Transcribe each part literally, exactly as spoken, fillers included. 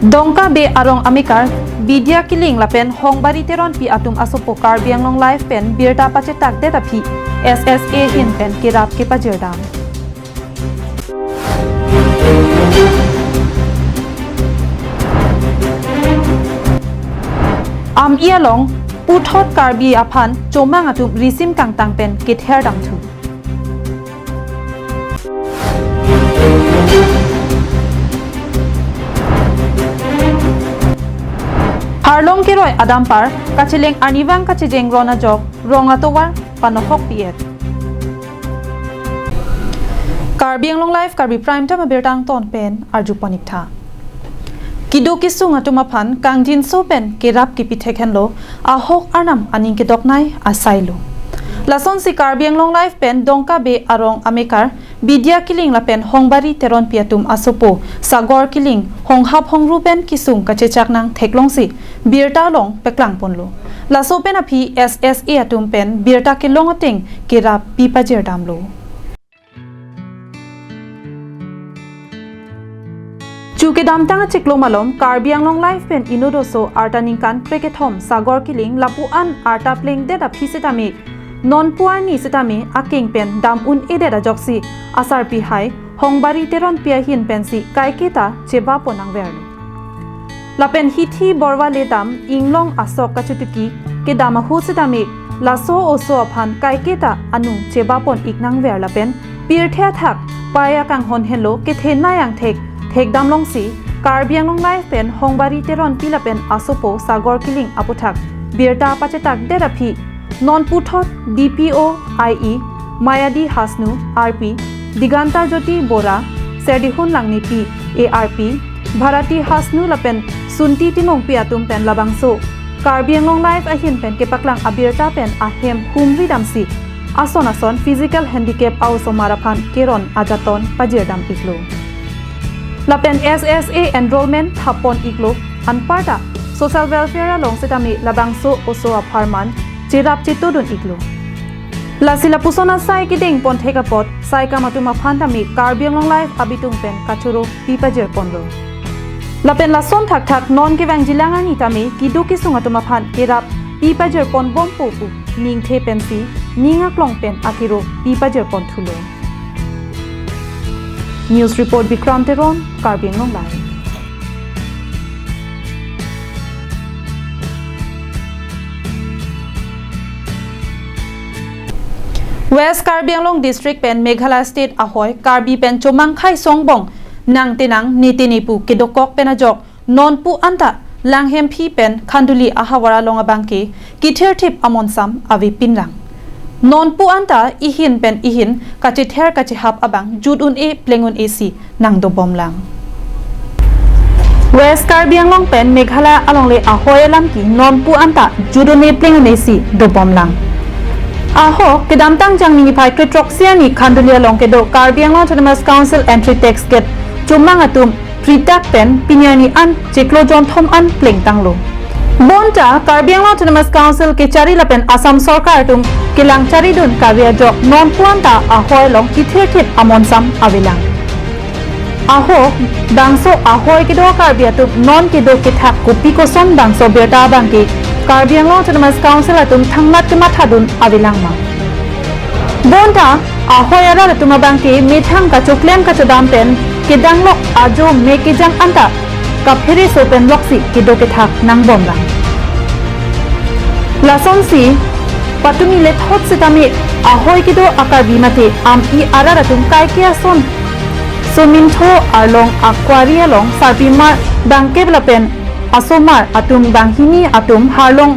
Dongka Bey arong amekar Bidya Killing lapen Hongbari Teronpi atum asopo Karbi Anglong Live pen birta pachetakdet aphi S S A ahin pen kerap kepajirdam. Ami along puthot Karbi aphan chomang atum risim kangtang pen ketherdamthu. Harlong keroi adampar kacheleng arnivang kachejeng ron ajok rong atovar panohok pi-et. Karbi Anglong Live Karbi Prime Time abirta angton pen arjupon-iktha. Keduk kesung atum aphan kangjinso pen kerap kepithek henlo ahok arnam aning kedoknei asailo. Lasonsi Karbi Anglong Live pen Dongka Bey arong amekar Bidya Killing lapen Hongbari Teronpi atum asopo Sagor Killing honghap hongru pen kesung kachechak nang theklongsi birta along peklangponlo. Laso pen aphi S S A atum pen birta kelong ateng kerap pipajirdamlo. Chu kedamtang achiklo malom Karbi Anglong Live pen inut oso arta ningkan phrekethom Sagor Killing lapu-an arta plengdet aphi setame, non pu arni setame akeng pen dam un-edet ajoksi asarpi hai Hongbari Teronpi ahin pensi kaiketa chebapon nangverlo. Lapen hithi borva le dam inglong asok kachotiki kedam ahut setame laso oso aphan kaiketa anung chebapon-ik nangver lapen pirthe athak paya kanghon henlo kethenei angthek thekdamlongsi Karbi Anglong Live pen Hongbari Teronpi lapen asopo Sagor Killing aputhak birta pachetakdet aphi non puthot D P O I E Mayadi Hasnu R P, Diganta Jyoti Bora, Serdihun Langnipi A R P, Bharati Hasnu lapen Sunti Timungpi atum pen labangso Karbi Anglong Live ahin pen kepaklang abirta pen ahem humridamsi ason ason physical handicap a-osomar aphan keron ajaton pajirdam-iklo. Lapen S S A enrollment thappon-iklo, anparta social welfare along setame labangso oso apharman cherap chetodun-iklo. Lasi lapuson asai kedengpon thek apot saikam atum aphan tame Karbi Anglong Live abitung pen kachoro pipajirponlo. Lapen lason thakthak non kevangjilang arni tame keduk kesung atum aphan kerap pipajirponbompo pu ningthe pensi ning aklong pen akero pipajirponthulo. News report Bikram Teron, Karbi Anglong Live. West Karbi Anglong District pen Meghalaya State ahoi Karbi pen chomangkhai songbong nangtenang nitini pu kedokok pen ajok nonpu anta Langhemphi pen Khanduli ahavar along abangke kithirthip amonsam avepinlang. Nonpu anta ihin pen ihin kachether kachehap abang jut un-e pleng un-e si nangdobomlang. West Karbi Anglong pen Meghalaya alongle ahoi alam ke nonpu anta jut un-e pleng un-e si dobomlang. Ahok kedamtang Jangmi niphai kre-throksi arni Khanduli along kedo Karbi Anglong Autonomous Council entry tax gate chomang atum pritak pen pini arni an chiklo jonthom an plengtanglo. Bonta Karbi Anglong Autonomous Council kechari lapen Assam Sorkar atum kelang charidun kave ajok nonpu anta ahoi along kithirthip amonsam avelang. Ahok bangso ahoi kedo Karbi atum non kedo kethak kopi koson bangso birta abangke Karbi Anglong Autonomous Council atum thangnat kemathadun avelang ma. Bonta ahoi arat atum abangke methang kachoklem kachodam pen kedanglok ajo me kejang anta kaphere so pen loksi kedo kethak nangbomlang. Lasonsi patumi lethot setame ahoi kedo a-Karbi mate ami arat atum kaike ason somintho arlong akwari along sarpimar bangkep lapen asomar atum banghini atum harlong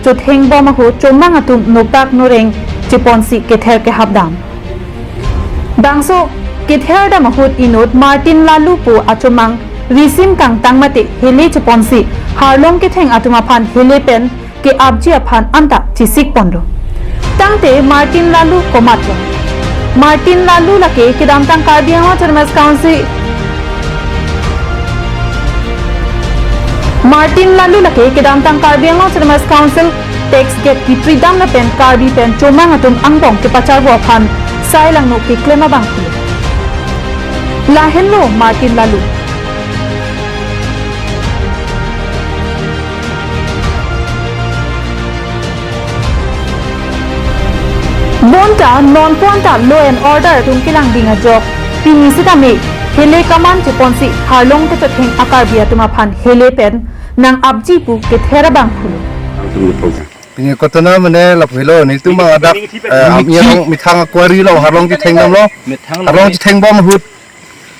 chotheng bom ahut chomang atum nopak noreng cheponsi kether kehapdam. Bangso ketherdam ahut inut Martin Lalu pu achomang risim kangtang mate hele cheponsi harlong ketheng atum aphan hele pen ke-apji aphan anta chesikponlo. Tangte Martin Lalu komatlo? Martin Lalu lake kedamtang Karbi Anglong Autonomous Council Martin Lalu lake kedamtang Karbi Anglong Autonomous Council tax gate kipridam lapen Karbi pen chomang atum angbong kepacharbo aphan sai langno keklem abangphu. Lahenlo Martin Lalu. Bonta non bonta law and order atum kelang ding ajok, pini sitame hele kaman cheponsi Harlong kachetheng a-Karbi atum aphan hele pen nang-apji pu kether abang pulo. Pini kotona mane lapu helo, netum abang adak, eh, amia rong methang a-quarry lo, Harlong chetheng damlo. Harlong chetheng bom ahut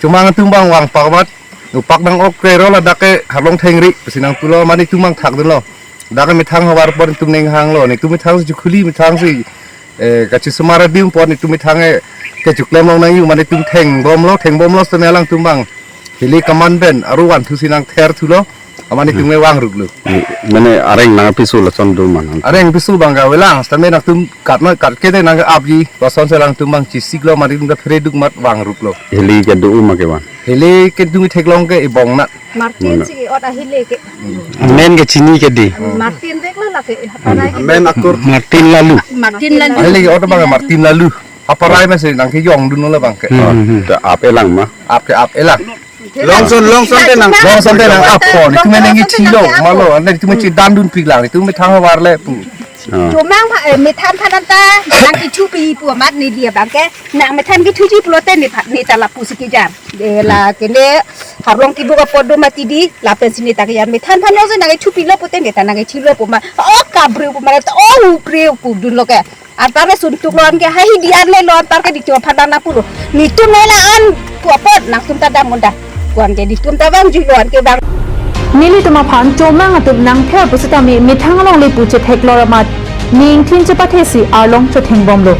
chomang atum abang vangpak amat, upak nang ok kre ro ladak ke Harlong thengri pusi nang pulo, mane netum abang thakdunlo. Dak ke methang havar pon netum ning hanglo, netum methang si chukhuli methang si, eh, kachesomar adim pon netum methang, eh, kechuklem long nang yu, mane netum theng bomlo, theng bomlo sitame alangtum abang hele kaman pen aru vanthusi nang ther thulo, amat netum ke vangruklo. Hmm, mane areng nangpiso lason do ma nang? Areng piso abang ke avelang, sitame nangtum kat ma kat ke te nang-apji, lasonsi alangtum abang chesiklo, mane netum ke phere duk amat vangruklo. Hele kedo ma kevan? Hele ke netum theklong ke Ibong Nat. Martin si ke-ot ahile ke. Amen ke chini ke di. Martin dek la lake. Amen akur. Martin Lalu. Martin Lalu. Ahile ke-ot abang Martin Lalu. Aparai masi nang kejongdunlo abang ke. Hmm, hmm, hmm. Te ap elang ma? Ap ke ap elang. Longson, longson te nang. Longson te nang-ap pon. Netum nang kethilo, malo, ante netum chedandunpiklang, netum methang havar le pu. Ah. Chomang pha, eh, methang phan anta nang kethupi pu amat neli abang ke, nang methang kethuji pulote ne pha, neta lapusi kejam. De la kene Harlong kibuk apot do mati di, lapensi neta kejam. Methang phan lo si nang kethupilo pute neta nang kethilo pu ma. O kabreu pu ma, o ubreu pu dunlo ke. Anpar ke suntuk lo, anke hai hidi an le lo, anpar ke netum aphan nang pulo. Netum ne la-an pu apot nangtum ta dam unda. Ko-an ke netum ta vangjuilo, anke vang. Nelitum aphan chomang atum nangther pusitame methang alongle pu chetheklor amat ning thin chepathesi Harlong chetheng bomlo.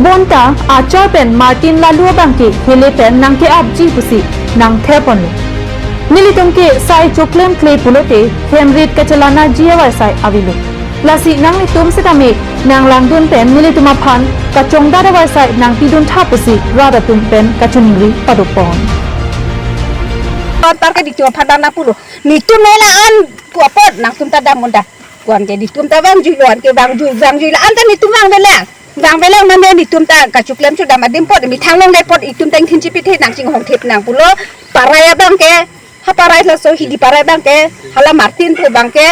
Bonta achar pen Martin Lalu abang ke hele pen nang ke-apji pusi nangther ponlo. Nelitum ke sai choklemkle pulote hemrit kachelanaji avarsai avelo. Lasi nanglitum sitame nanglangdun pen nelitum aphan kachongdat avarsai nangpidun tha pusi rat atum pen kachiningri pado pon. Anpar ke netum aphan nang pulo. Netum ne la-an pu apot nangtum ta dam unda. Ko-an ke netum ta vangjuilo, anke vangjui, vangjui la-an ta netum vangvelang. Vangvelang mane netum ta kachuklem chodam adim apot, methang longle apot netum ta ingthin chipithe nang chinghong thip nang pulo. Parai abang ke, ha parai laso hidi parai abang ke, hala Martin pu abang ke,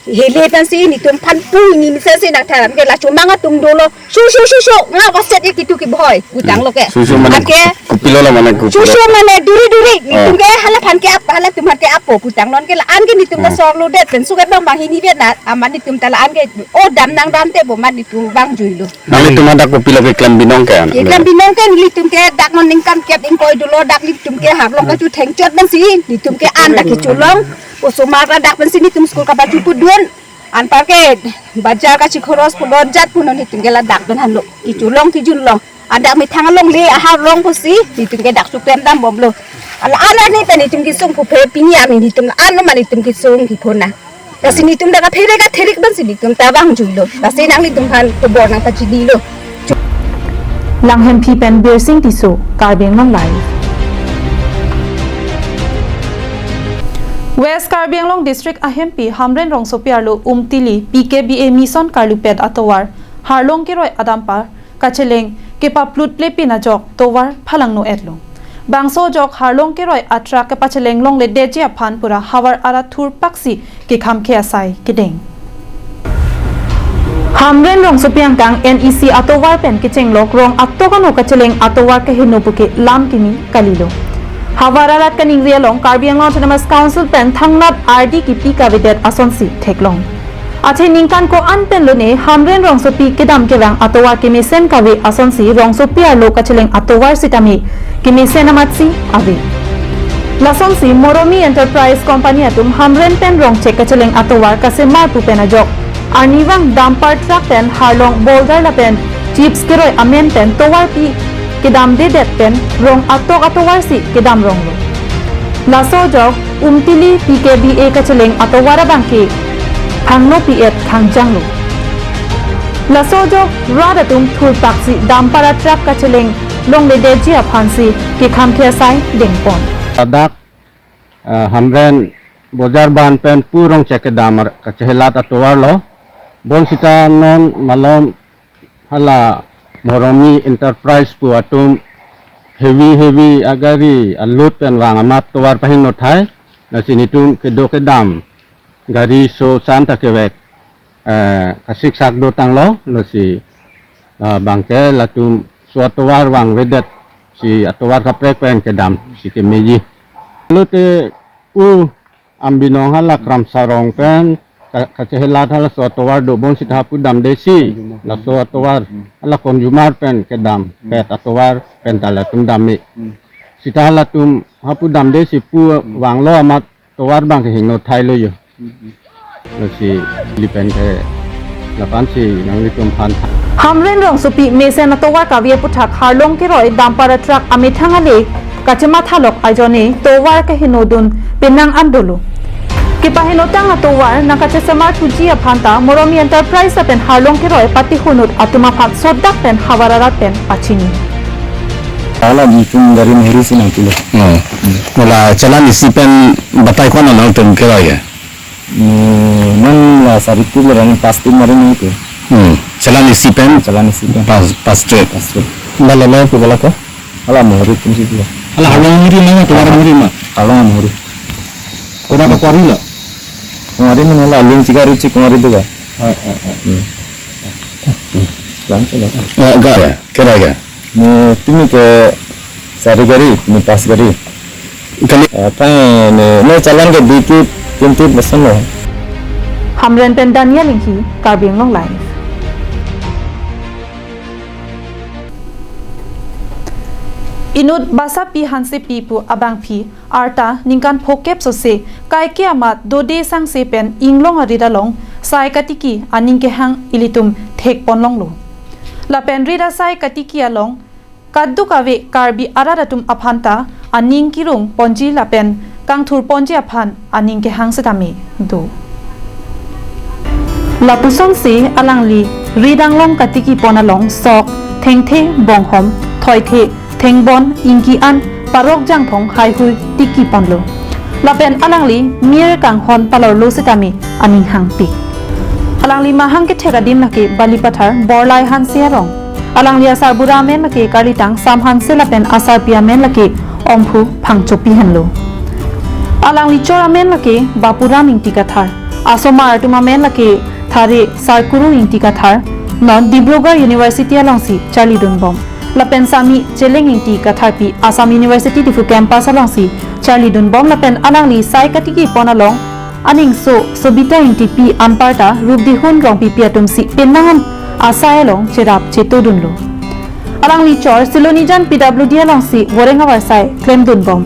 hele pensi netum aphan pu ini mesen si nangtharan ke la chomang atum dolo. Shu, shu, shu, shu, nga vaset ya kitu ki boy, putanglo ke. Shu, shu mane anke kopilo la mane kopilo. Shu, shu mane duri, duri. Ah. Netum ke hala aphan ke-ap, halatum aphan ke-appo putanglo, anke la-an ke netum ta, ah, sorlo det pensi ke bang bang hini vet na, amat netum ta la-an ke o dam nang dam te bo amat netum vangjuilo. Nanglitum adak kopilo keklem binong ke? Keklem binong ke nelitum ke dak non ningkan kep ingkoi dolo, dak nelitum ke Harlong kachetheng chot pensi, netum ke an dak kecholong, osomar adak pensi netum school kapachupudun, anpar ke bajar kachikhoros pudun jat punon netum ke ladak pen hanlo. Kecholong kejunlong. Adak methang alongle aharlong pusi, netum ke dak chuklem dam bomlo. Ala an ani pen netum kesung puphe pini ami netum an ma netum kesung kepona. Lasi netum dak aphere katherik pensi netum ta vangjuilo. Lasi nanglitum aphan kobor nangpachidilo. Langhempi pen Birsing Tisso, Karbi Anglong Live. West Karbi Anglong District ahempi Hamren rongsopi arlo Umtili P K B A mission karlupet atovar Harlong keroi adampar kacheleng kepaplut lepin ajok tovar phalangno etlo. Bangso ajok Harlong keroi atruck kepacheleng longledetji aphan pura havar arat thurpaksi kekhamkhe asai kedeng. Hamren rongsopi angkang N E C atovar pen kechenglok rong atok ano kacheleng atovar keheno puke lam kimi kalilo. Havar arat kaningri along Karbi Anglong Autonomous Council pen thangnat ardi kipi kavedet asonsi theklong. Athe ningkan ko-an pen lone Hamren rongsopi kedam kevang atovar kemesen kave asonsi rongsopi arlo kacheleng atovar sitame kemesen amatsi ave. Lasonsi Moromi Enterprise Company atum Hamren pen rongchek kacheleng atovar kasemar pu pen ajok arnivang dumper truck pen Harlong boulder lapen chips keroi amen pen tovarpi kedamdedet pen rong atok atovarsi kedamronglo. Laso ajok Umtili P K B A kacheleng atovar abangke phangnopi-et khangjanglo. Laso ajok rat atum thurpaksi dumper atruck kacheleng longledetji aphansi kekhamkhe asai dengpon. Ladak, eh, Hamren bojar ban pen pu rongchek kedam ar-, kachehelat atovarlo. Bonsita non malom hala Moromi Enterprise pu atum heavy heavy agari a-load pen vang amat tovar pahingno thai, lasi netum kedo kedam gari so san ta kevek, eh, kasiksak dotanglo, lasi Ah, bangke latum laso atovar vangvedet si atovar kaprek pen kedam si kemeji. Lote u Ambinong hala Kramsarong pen ka-, kachehelat halaso atovar do bonsita hapu damde si laso atovar hala consumer pen kedam, pet atovar pen ta latum dam me. Sita latum hapu damde si pu vanglo amat tovar bang ke hingno thailo yo. Lasi lipen ke lapan si nanglitum aphan. Hamren rongsopi mesen atovar kave aputhak harlong keroi dumper atruck amethang ale kachemathalok ajone tovar kehingno dun penang an dolo. Kepahingnotang atovar nangkachesemar thuji aphan ta Moromi Enterprise lapen harlong keroi patihunut atum aphan sodak pen havar arat pen pachini. Hala mutum gari Muhuri si nangkilo. Hmm. Hala challan isi pen batai ko-an nangtum keroi ya? Hmm, non la sari tin le rang pas tin mari nangkilo. Hmm. Challan isi pen? Challan isi pen. Pas, pas trip. Pas trip. Bala la ko bala ko? Hala Muhuri atum si kilo. Hala harlong Muhuri ma, tovar Muhuri ma? Harlong Muhuri. Kona ko kori la? Kongari mana la lung tiga ruci kongari tu ga. Ah, ah, ah. Hmm. Langsung lah. Ah, ga ya, kira ga. Ni timi ke sari gari, ni pas gari. Kali. Apa ni, ni challan ke dikit, tintit besan lo. Hamren pen Daniel Inghi, Karbi Anglong Live. Inut Basapi Hansepi pu abangpi arta ningkan phokep sose kaike amat dode sangse pen inglong arit along sai katiki aning kehang ilitum thekponlonglo. Lapen rit asai katiki along kadokave Karbi arat atum aphan ta aning kirung ponji lapen kangthur ponji aphan aning kehang setame do. Lapusonsi alangli rit anglong katiki pon along sok, thengthe, bonghom, thoithe, thengbon, ingki an, parok jangthong haihui tiki ponlo. Lapen alangli mir kanghon palorlo setame aning hangpik. Alangli mahang kethek adim lake Balipathar Borlai Hanse arong. Alangli asarbura amen lake Karlitang Sam Hanse lapen asarpi amen lake Omphu Phangchopi henlo. Alangli chor amen lake Bapuram Ingti Kathar. Asomar atum amen lake Thare Sarkuru Ingti Kathar, non Dibrugarh University alongsi charlidunbom. Lapen Sami Cheleng Ingti Katharpi Assam University Diphu campus alongsi charlidunbom lapen alangli sai katiki pon along aningso Sobita Ingtipi anparta Rupdihun Rongpipi atumsi penang an asai along cherap chetodunlo. Alangli chor Silonijan P W D alongsi voreng avarsai klemdunbom.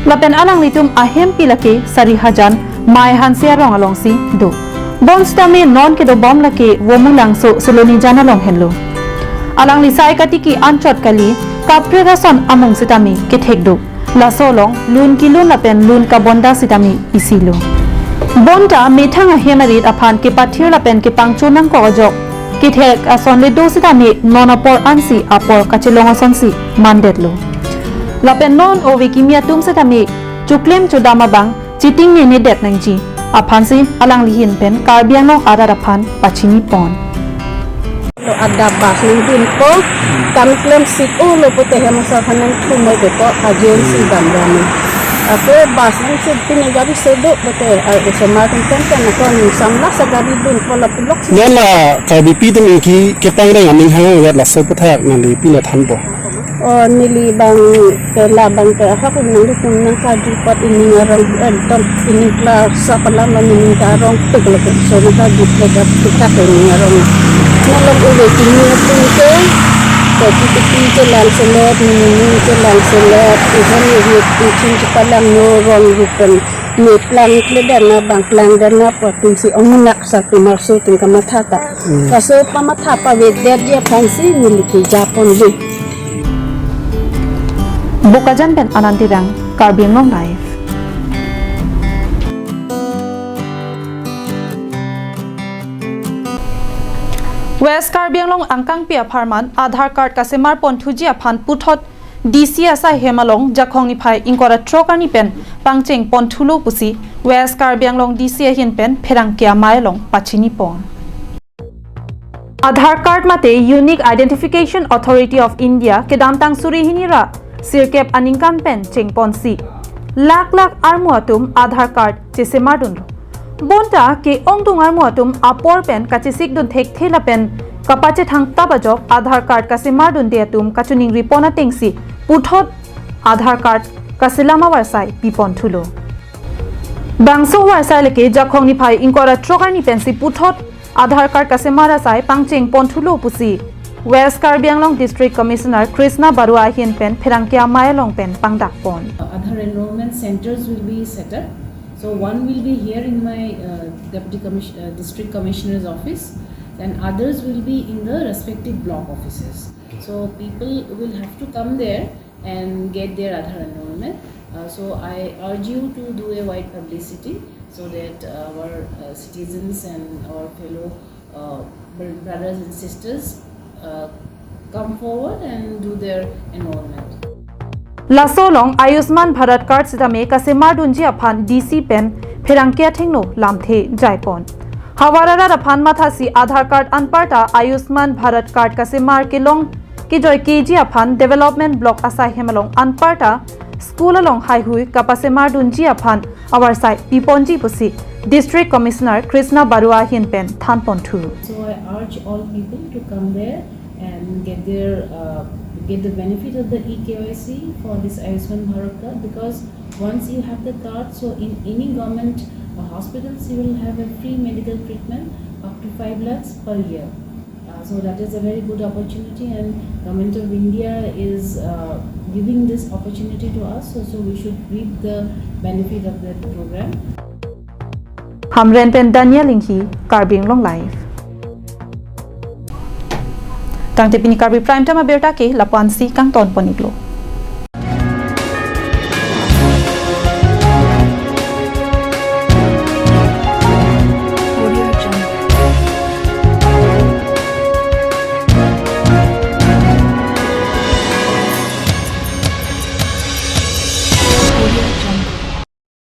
Lapen alanglitum ahempi lake Sarihajan Mai Hanse arong alongsi do. Bonsitame non kedobom lake Vomulangso Silonijan along henlo. Alangli sai katiki anchot kali, kaprek ason amung sitame kethek do. Laso along lun kilun lapen lun kabonda sitame isilo. Bonta methang ahem arit aphan kepathir lapen kepangcho nangkok ajok kethek ason le do sitame non apor ansi apor kachelong asonsi mandetlo. Lapen non ove kimi atum sitame choklem chodam abang chitingne nedet nangji aphansi alangli ahin pen Karbi Anglong arat aphan pachini pon. Lo adap bus nangdunpo, kam klem sik-o lo pute hem asar aphan nangthumoi depo, ajen si dam dam. Ako bus nang sik pine gari sedo pute, a, osomar tum pen pen ako samla sa gari dunpo lapuloksi. Non la Karbipi atum ingki kepangreng aning hang vet laso aputhak nangli pine thanpo. O neli bang ke labang ke ahok nangli tum nangkaju apot ining arong ekdom ining class sa palam lo ining arong pik lo ke so nangkaju apot pik ka ining arong. Nalong ove kimi atum ke, ke titi chelangselet, nini chelangselet, ihan irit ichin chepalangno rong rupen. Ne plang kledet na bang plangdet na apot atumsi ong munak sa tumar so tum kamatha ta. Hmm. Laso pamatha pavedetji aphansi neli ke japonlo. Bokajan pen Anand Terang, Karbi Anglong Live. West Karbi Anglong angkangpi apharman Aadhaar card kasemar ponthuji aphan puthot D C asai hem along Jakhong niphai ingkoi ra throk arni pen pangcheng ponthulo pusi West Karbi Anglong D C ahin pen pherangke amei along pachini pon. Aadhaar card mate Unique Identification Authority of India kedamtang suri hini ra sirkep aningkan pen chengponsi lakh lakh armu atum Aadhaar card chesemar dunlo. Bonta ke-ongdung armu atum apor pen kachesik dun thekthe lapen kapachethang tap ajok Aadhaar card kasemar dunde atum kachiningri pon atengsi puthot Aadhaar card kaselam avarsai pipon thulo. Bangso avarsai lake Jakhong niphai ingkoi ra throk arni pensi puthot Aadhaar card kasemar asai pangcheng pon thulo pusi West Karbi Anglong District Commissioner Krishna Barua ahin pen pherangke amei along pen pangdak pon. Aadhaar enrollment centers will be set up. So one will be here in my uh, deputy commission, uh, district commissioner's office, and others will be in the respective block offices. So people will have to come there and get their Aadhaar enrollment. Uh, so I urge you to do a wide publicity so that our uh, citizens and our fellow uh, br- brothers and sisters uh, come forward and do their enrollment. Laso along Ayushman Bharat card sitame kasemar dunji aphan D C pen pherangke athengno lamthe jaipon. Havar arat aphan mathasi Aadhaar card anparta Ayushman Bharat card kasemar kelong kejoi keji aphan development block asai hem along anparta school along haihui kapasemar dunji aphan avarsai piponji pusi District Commissioner Krishna Barua ahin pen thanpon thu. So I urge all people to come there and get their uh, get the benefit of the e-KYC for this Ayushman Bharat card, because once you have the card, so in any government uh, hospitals you will have a free medical treatment up to five lakhs per year. Uh, so that is a very good opportunity, and Government of India is uh, giving this opportunity to us. So, so we should reap the benefit of that program. Hamren pen Daniel Inghi, Karbi Anglong Live. Tangte pini Karbi Prime Time abirta ke lapu-ansi kangton pon-iklo.